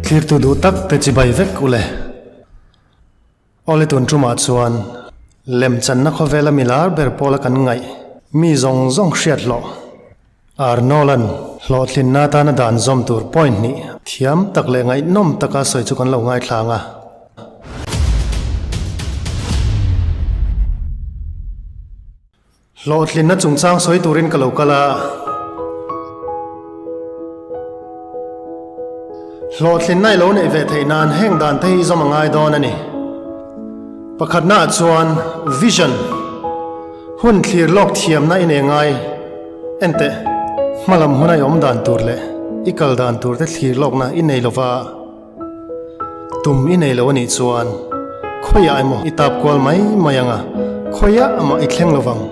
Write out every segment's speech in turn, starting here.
Thlirtu duh tak te chibai vek ule. Awle tun tumah chuan lemchanna khawvela mi lar ber pawla kan ngaih mi zawng zawng hriat hlawh Arnold-a'n hlawhtlinna atana dan zawm tur point hnih thiam tak leh ngaihnawm taka sawi chu kan lo ngaithlang a. Hlawhtlinna chungchang sawi turin ka lo kal a. Hlawhtlinna i lo neih ve theih nan heng dan te hi i zawm a ngai dawn a ni. Pakhatna ah chuan vision, hun thlir lawk thiamna i nei ngai. Enteh, hmalam huna i awm dan tur leh i kal dan tur te thlir lawkna i nei lova. Tum i nei lo a nih chuan khawiah emaw i tap kual mai mai ang a, khawiah mah i thleng lo vang.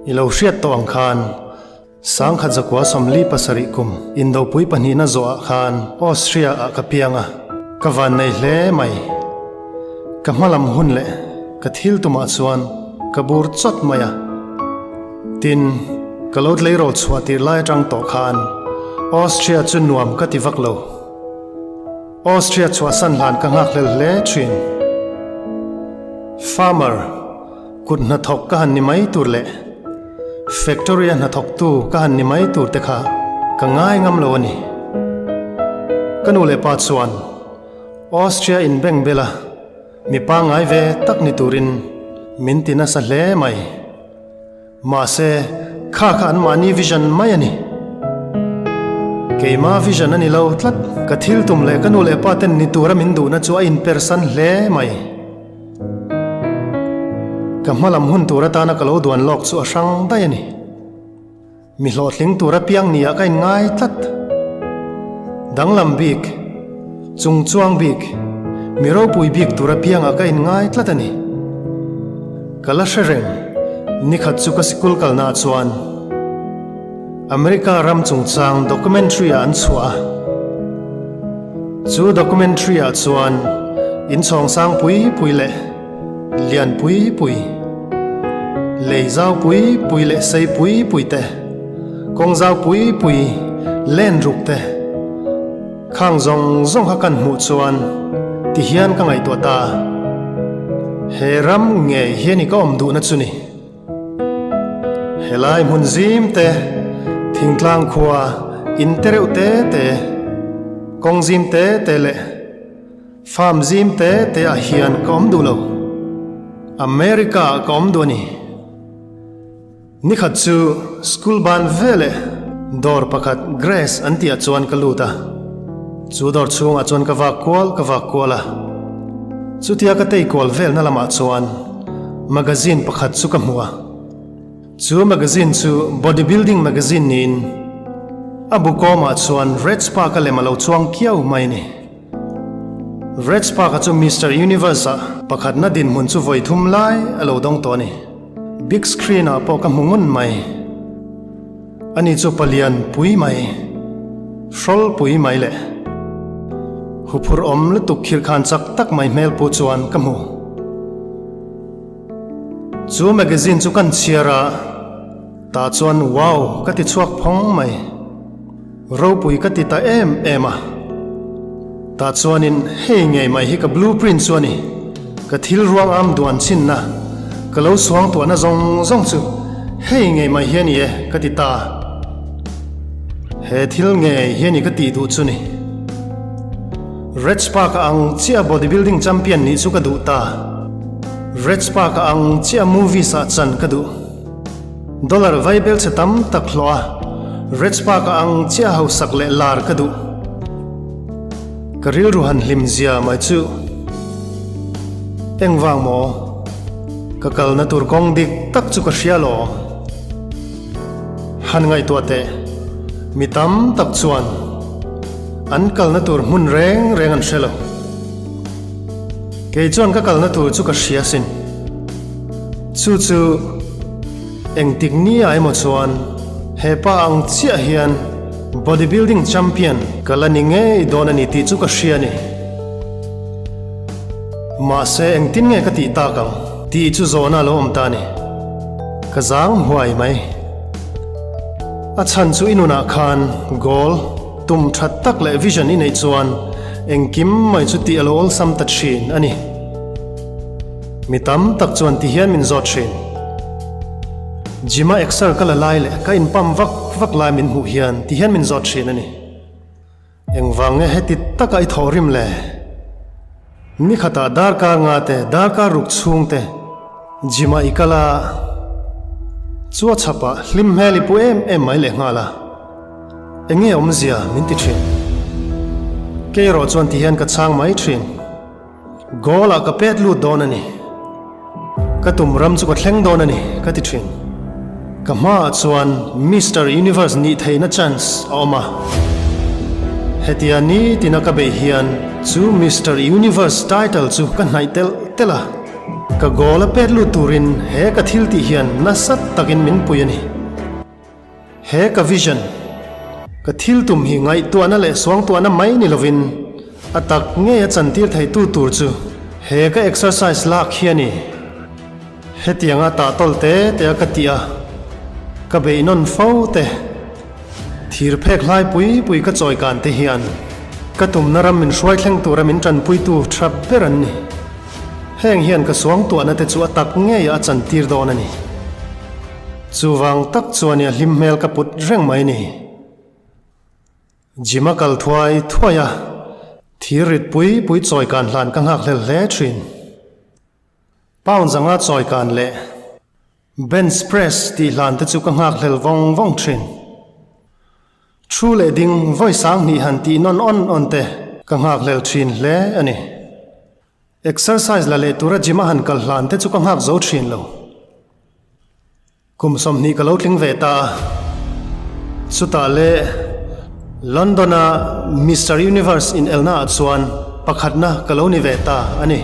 I lo hriat tawh ang khan Sangkhat zakua 47 kum indopui pahnihna zawhah khan Austria ah ka piang a, ka van nei hle mai. Ka hmalam hun leh ka thil tumah chuan ka bur chawt mai a. Tin, ka lo tleirawl chhuah tir lai atang tawh khan Austria chu nuam ka ti vak lo. Austria chhuahsan hlan ka nghakhlel hle thin. Farmer, kut hnathawk ka han ni mai tur leh factory a hnathawktu ka han ni mai tur te kha ka ngai ngam lo a ni. Ka nu leh pa chuan Austria in beng bel a, mi pangngai ve tak ni turin min ti nasa hle mai. Mahse, kha kha anmahni vision mai a ni. Keima vision a ni lo tlat. Ka thil tum leh ka nu leh pa ten ni tura min duhna chu a inpersan hle mai. Ka hmalam hun tur atana ka lo duan lawk chu a hrang daih a ni. Mi hlawhtling tur apiang nia ka inngai tlat. Danglam bik, chungchuang bik, mi ropui bik tur apiangah ka inngai tlat a ni. Ka la hre reng, nikhat chu ka sikul kalnaah chuan America ram chungchang documentary ah an chhuah a. Chu documentary ah chuan inchhawng sang pui pui leh Lian pui pui, lei zau pui pui leh sei pui pui te, kawng zau pui pui, len ruk te, khang zawng zawng kha kan hmuh chuan ti hian ka ngaihtuah ta. He ram ngei hian i ka awm duhna chu ni. Helai hmun zim te, thingtlang khua, in te reuh te te, kawng zim te te leh, Farm zim te te ah hian ka awm duh lo. America ah ka awm duh a ni. Nikhat chu school ban veleh dawr pakhat Grace an tih ah chuan ka lut a. Chu dawr chhungah chuan ka vak kual ka vak kual a. Chutia ka tei kual velna lamah chuan magazine pakhat chu ka hmu a. Chu magazine chu body building magazine niin a bu kawmah chuan Red Spark-a lem a lo chuang kiau mai a ni. Red Spark-a chu Mister Universe-ah pakhatna dinhmun chu vawi thum lai a lo dawng tawh a ni. Big screen-ah pawh ka hmu ngun mai. Ani chu palian pui mai, hrawl pui mai leh huphurh awm lutuk khirkhan chak tak mai hmel pu chuan ka hmu. Chu magazine chu kan chhiar a, tah chuan wow ka ti chhuak phawng mai. Ropui ka ti ta em em a. Tah chuanin hei ngei mai hi ka blueprint chu a ni. Ka thil ruang am duan chinna, ka lo suang tuahna zawng zawng chu hei ngei mai hi a ni e ka ti ta. He thil ngei hi a ni ka tih duh chu ni. Red Spark-a ang chiah bodybuilding champion nih chu ka duh ta. Red Spark-a ang chiah movies ah chan ka duh. Dollar vaibel chhe tam tak hlawh a, Red Spark-a ang chiah hausak leh lar ka duh. Ka rilru han hlim zia mai chu. Engvang maw? Ka kalna tur kawng dik tak chu ka hria lawm. Han ngaihtuah teh, mi tam tak chuan an kalna tur hmun reng reng an hre lo. Kei chuan ka kalna tur chu ka hria sin. Chu chu engtik ni ah emaw chuan he pa ang chiah hian bodybuilding champion ka la ni ngei dawn a ni tih chu ka hria a ni. Mahse engtin nge ka tih tak ang tih chu zawhna a lo awm ta a ni. Ka zang huai mai. A chhan chu i nunah khan goal. tum that tak leh vision i neih chuan engkim mai chu tih a lo awlsam ta thin a ni. Mi tam tak chuan ti hian min zawt thin. Gym-a exer ka la lai leh ka inpump vak vak lai min hmuh hian ti hian min zawt thin a ni. Engvang nge heti taka i thawh rim le? Ni khatah darkar nga te, darkar ruk chhung te gym-ah i kal a, chu a chhapah hlim hmel i pu em em mai leh nghal a, eng nge awmzia min ti thin? Kei erawh chuan ti hian ka chhang mai thin. Goal ah ka pet lut dawn a ni. Ka tum ram chu ka thleng dawn a ni, ka ti thin. Ka hmaah chuan Mister Universe nih theihna chance a awm a. Hetia nitina ka beih hian chu Mister Universe title chu ka hnaih telh telh a. Ka goal a pet lut turin he ka thil tih hian nasa takin min pui a ni. He ka vision, ka thil tum hi ngaihtuahna leh suangtuahna mai ni lovin a tak ngei a chantir theitu tur chu he ka exercise lak hi a ni. Hetianga tahtawl te te a ka tih a, ka beih nawn fo te, thir phek hlai pui pui ka chawi kan te hian ka tumna ram min hruai thleng tura min tanpuitu tha ber an ni. Heng hian ka suangtuahna te chu a tak ngei a chantir dawn a ni. Chuvang tak chuan i a hlim hmel ka put reng mai ni. Gym a kal thuai thuai a, thir rit pui pui chawi kan hlan ka nghak hlel hle thin. Pound zanga chawi kan leh bench press tih hlan te chu ka nghak hlel vawng vawng thin. Thu leh ding vawi sang hnih han tih nawn awn awn te ka nghak hlel thin hle a ni. Exercise la leh tura gym a han kal hlan te chu ka nghak zo thin lo. Kum 20 ka lo tling ve ta a, chutah le London a Mister Universe inelna ah chuan pakhatna ka lo ni ve ta a ni.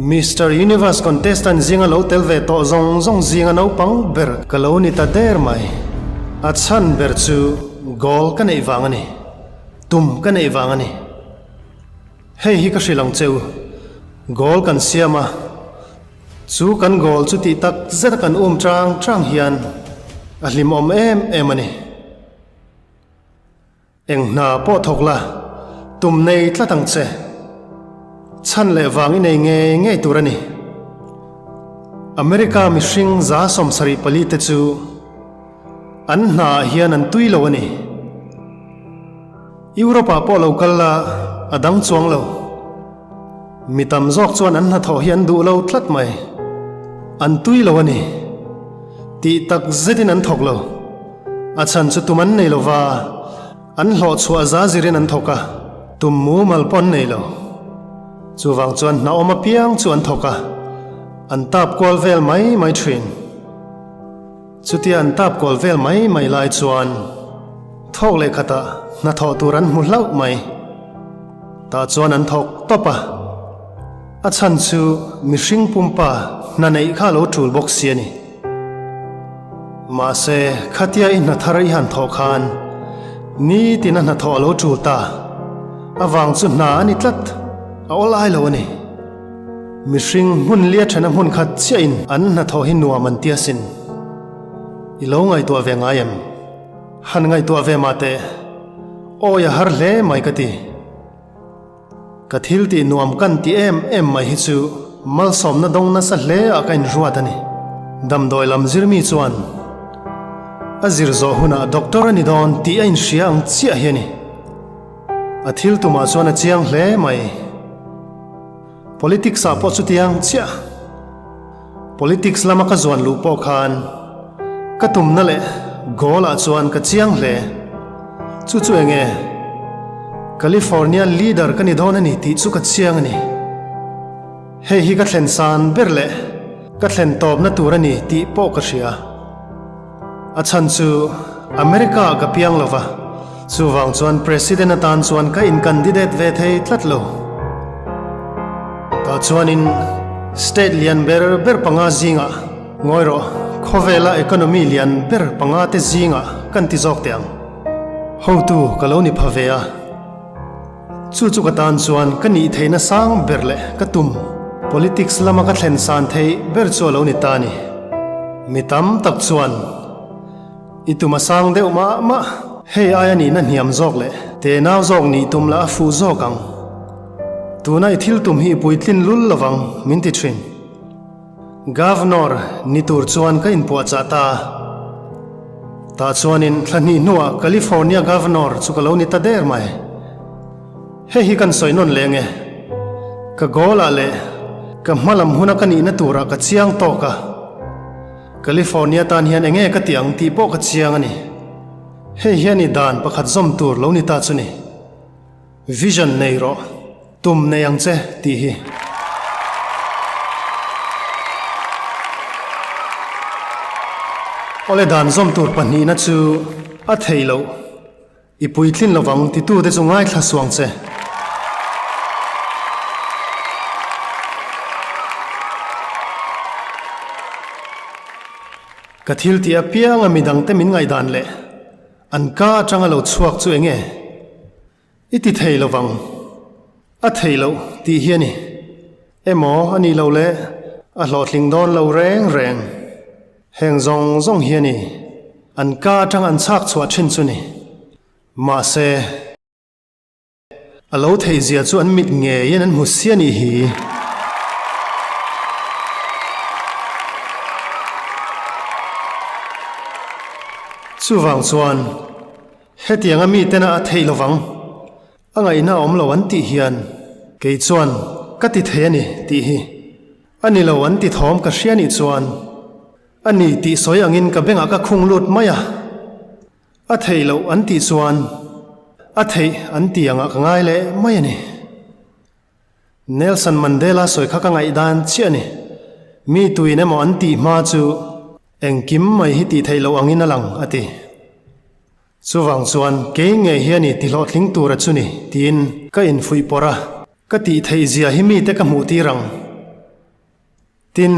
Mister Universe contestant zinga lo tel ve tawh zawng zawng zinga naupang ber ka lo ni ta der mai. A chhan ber chu goal ka neih vang a ni. Tum ka neih vang a ni. Hei hi ka hrilh ang che u, goal kan siam a, chu kan goal chu tih tak zet a kan um chang chang hian a hlimawm em em a ni. Eng hna pawh thawk la, tum nei tlat ang che. Chhan leh vang i nei ngei ngei tur a ni. America mihring 74 te chu an hna ah hian an tui lo a ni. Europe ah pawh lo kal la a dang chuang lo. Mi tam zawk chuan an hnathawh hi an duh lo tlat mai. An tui lo a ni. Tih tak zetin an thawk lo. A chhan chu tum an nei lo va, an hlawh chhuah za zirin an thawk a, tum mumal pawh an nei lo. Chuvang chuan hna awm apiang chu an thawk a, an tap kual vel mai mai thin. Chutia an tap kual vel mai mai lai chuan thawk leh khatah hnathawh tur an hmu hlauh mai. Tah chuan an thawk tawp a, a chhan chu mihring pumpa hna neih kha a lo tul bawk si a ni. Mahse, khatia i hna thar i han thawh khan nitin a hnathawh a lo tul ta avang chu hna a ni tlat, a awlai lo a ni. Mihring hmun lia thena hmun khat chiahin an hnathawh hi nuam an ti asin. I lo ngaihtuah ve ngai em? Han ngaihtuah ve mah teh. Awi a har hle mai ka ti. Ka thil tih nuam kan ti em em mai hi chu malsawmna dawng nasa hle ah ka inruat a ni. Damdawi lam zirmi chuan a zir zawh hunah doctor a ni dawn tih a inhria ang chiah hi a ni. A thil tumah chuan a chiang hle mai. Politics ah pawh chutiang chiah. Politics lama ka zuan luh pawh khan ka tumna leh goal ah chuan ka chiang hle. Chu chu enge California leader ka ni dawn a ni tih chu ka chiang a ni. Hei hi ka thlen san ber leh ka thlen tawpna tur a ni tih pawh ka hria. A chhan chu America ah ka piang lo va, chuvang chuan President atan chuan ka in candidate ve thei tlat lo. Tah chuanin state lian ber ber panga zingah ngawi rawh, khawvela economy lian ber panga te zingah kan ti zawk teh ang. Hotu ka lo ni pha ve a. Chu chu ka tan chuan ka nih theihna sang ber leh ka tum politics lama ka thlen san theih ber chu a lo ni ta a ni. Mi tam tak chuan i tum a sang deuh mah mah. Hei aia nihna hniam zawk leh tenau zawk nih tum lah a fuh zawk ang. Tuna i thil tum hi i puitlin lul lovang min ti thin. Governor ni tur chuan ka inpuahchah ta a. Tah chuanin thla hnih hnuah California Governor chu ka lo ni ta der mai. Hei hi kan sawi nawn leng e. Ka goal ah leh ka hma lam huna ka nihna turah ka chiang tawk a. California tan hian enge ka ti ang tih pawh ka chiang a ni. Hei hian i dan pakhat zawm tur lo ni ta chu ni. Vision nei rawh, tum nei ang che tih hi. Awle dan zawm tur pahnihna chu a theih loh. I puitlin lovang titute chu ngaithla suang che. Ka thil tih apianga midangte min ngaihdan leh an ka atanga lo chhuak chu enge i ti thei lovang? A theih loh tih hi a ni. Emaw a nih loh le, a hlawhtling dawn lo reng reng. Heng zawng zawng hi a ni. An ka atang an chhak chhuah thin chu ni. Mahse, a lo theih zia chu an mit ngeiin an hmu si a nih hi. Chuvang chuan, hetianga mitena a theih lovang. A ngaihna awm lo an tih hian kei chuan ka ti thei a ni tih hi a ni lo an ti thawm ka hria nih chuan a ni tih sawi angin ka bengah ka khung lut mai a, a theih loh an tih chuan a theih an ti angah ka ngai leh mai a ni. Nelson Mandela sawi kha ka ngaihdan chiah a ni. Mi tuin emaw an tih hma chu engkim mai hi tih theih loh angin a lang a ti. Chuvang chuan kei ngei hian i tihlawhtling tura chu ni tiin ka infuih pawrh a, ka tih theih zia hi mite ka hmuh tir ang. Tin,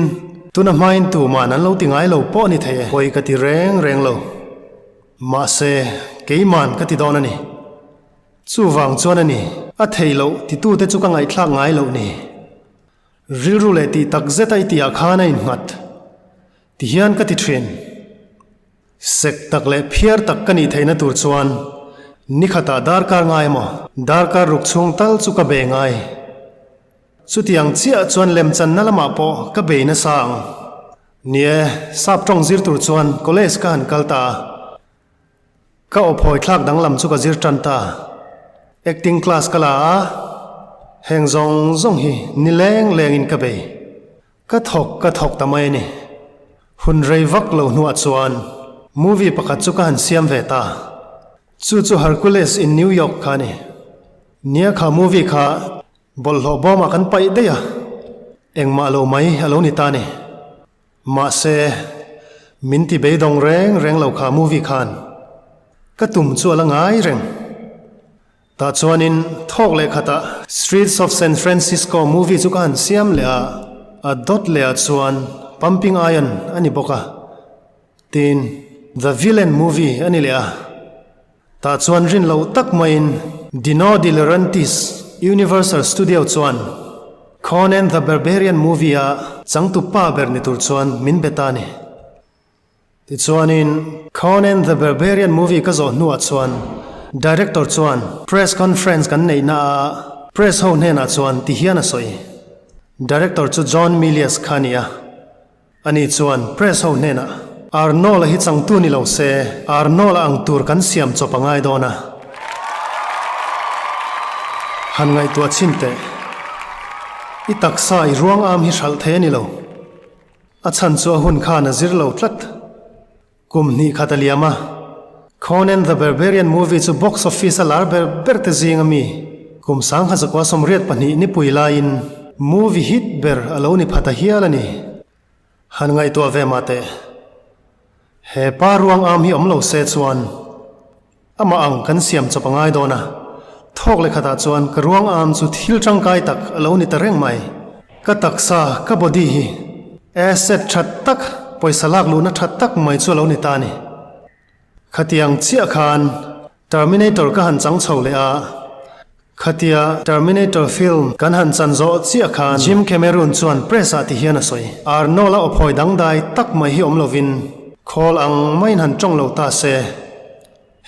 tuna hmain tuman an lo ti ngai lo pawh ni thei e. Pawi ka ti reng reng lo. Mahse, keiman ka ti dawn a ni. Chuvang chuan a ni, a theih loh titute chu ka ngaihthlak ngai loh ni. Rilru leh tih tak zeta i tihah khan a innghat. Tihian ka ti thin. Sek tak leh phiar tak ka nih theihna tur chuan nikhatah darkar ngai emaw darkar ruk chhung tal chu ka bei ngai. Chutiang chiah chuan lemchanna lamah pawh ka bei nasa ang. Ni e, sap tawng zir tur chuan college ka han kal ta a. Ka awphawi thlak danglam chu ka zir tan ta. Acting class ka la a, heng zawng zawng hi ni leng lengin ka bei. Ka thawk ka thawk ta mai a ni. Hun rei vak lo hnuah chuan movie pakhat chu ka han siam ve ta. Chu chu Hercules in New York kha a ni. Nia kha movie kha bawlhhlawh bawmah kan paih daih a, engmah lo mai a lo ni ta a ni. Mahse, min ti beidawng reng reng lo kha movie khan ka tum chu a la ngai reng. Tah chuanin thawk leh khatah Streets of San Francisco movie chu ka han siam leh a, a dawt lehah chuan Pumping Iron a ni bawk a, tin The Villain movie a ni leh a. Tah chuan rin loh tak maiin Dino De Laurentiis Universal Studio chuan Conan the Barbarian movie-a changtu pa ber ni tur chuan min be ta a ni. Tichuanin, Conan the Barbarian movie ka zawh hnuah chuan director chuan press conference kan neihna ah press ho hnenah chuan ti hian a sawi. Director chu John Milius kha a ni a. Ani chuan press ho hnenah, Arnold-a hi changtu ni lo se, Arnold-a ang tur kan siam chawp a ngai dawn a. Han ngaihtuah chhin teh. I taksa i ruang am hi hralh thei a ni lo. A chhan chu a hun khan a zir lo tlat. Kum hnih khat a liam a, Conan the Barbarian movie chu box office a lar ber ber te zing a mi. Kum sangha zakua 82 nipui laiin movie hit ber a lo ni pha ta hial a ni. Han ngaihtuah ve mah teh. He pa ruang am hi awm lo se chuan Amah ang kan siam chawp a ngai dawn a, thawk leh khatah chuan ka ruang am chu thil tangkai tak a lo ni ta reng mai. Ka taksa, ka body hi asset tha tak, pawisa lak luhna tha tak mai chu a lo ni ta a ni. Khatiang chiah khan Terminator ka han chang chho leh a, Khatia Terminator film kan han chan zawh chiah khan Jim Cameron chuan press ah ti hian a sawi. Arnold-a awphawi dangdai tak mai hi awm lovin khawl ang maiin han tawng lo ta se.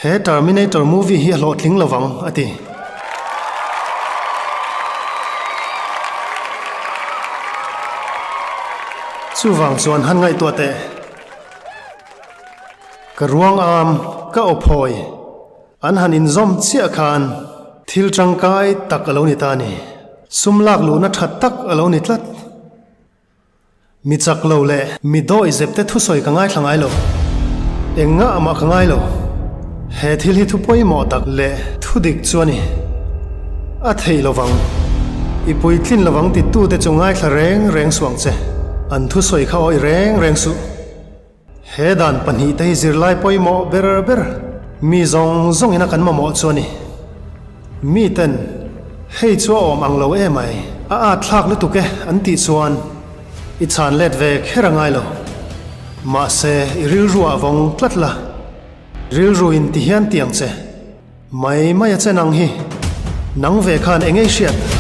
He Terminator movie hi a hlawhtling lovang, a ti. Chuvang chuan han ngaihtuah teh. Ka ruang am, ka aw phawi. An han inzawm chiah khan thil tangkai tak a lo ni ta a ni. Sum lak luhna tha tak a lo ni tlat. Mi chak lo leh mi dawi zep te thusawi ka ngaithla ngai lo. Eng ngah mah ka ngai lo. He thil hi thu pawimawh tak leh thu dik chu a ni. A theih lovang. I puitlin lovang titute chu ngaithla reng reng suh ang che. An thusawi kha awih reng reng suh. He dan pahnihte hi zirlai pawimawh ber ber mi zawng zawngin a kan mamawh chu a ni. Miten, Hei chu a awm ang lo emai, a at thlak lutuk e an tih chuan i chhan let ve kher a ngai lo. Mahse, i rilru ah vawng tlat la, rilru in ti hian ti ang che. Mai mai a che nang hi, nang ve khan eng ei hriat?